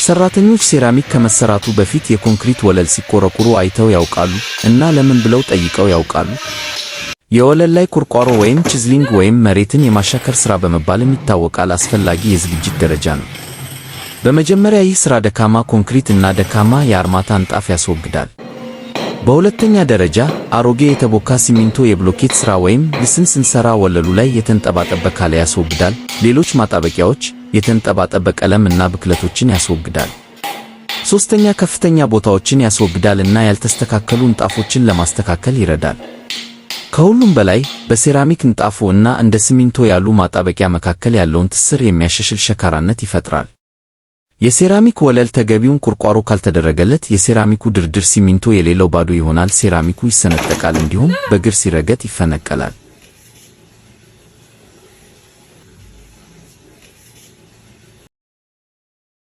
ሰራተኞች ሴራሚክ ከመሰራቱ በፊት የኮንክሪት ወለል ሲቆረቁሩ አይተው ያውቃሉ? እና ለምን ብለው ጠይቀው ያውቃሉ? የወለል ላይ ቁርቋሮ ወይም chiseling ወይም መሬትን የማሻከር ሥራ በመባልም ይታወቃል፣ አስፈላጊ የዝግጅት ደረጃ ነው። በመጀመሪያ ይህ ሥራ ደካማ ኮንክሪት እና ደካማ የአርማታ ንጣፍ ያስወግዳል። በሁለተኛ ደረጃ አሮጌ የተቦካ ሲሚንቶ፣ የብሎኬት ሥራ ወይም ልስን ስንሰራ ወለሉ ላይ የተንጠባጠበ ካለ ያስወግዳል። ሌሎች ማጣበቂያዎች፣ የተንጠባጠበ ቀለም እና ብክለቶችን ያስወግዳል። ሶስተኛ፣ ከፍተኛ ቦታዎችን ያስወግዳል እና ያልተስተካከሉ ንጣፎችን ለማስተካከል ይረዳል። ከሁሉም በላይ በሴራሚክ ንጣፉ እና እንደ ሲሚንቶ ያሉ ማጣበቂያ መካከል ያለውን ትስስር የሚያሻሽል ሸካራነት ይፈጥራል። የሴራሚክ ወለል ተገቢውን ቁርቋሮ ካልተደረገለት የሴራሚኩ ድርድር ሲሚንቶ የሌለው ባዶ ይሆናል፣ ሴራሚኩ ይሰነጠቃል፣ እንዲሁም በእግር ሲረገጥ ይፈነቀላል።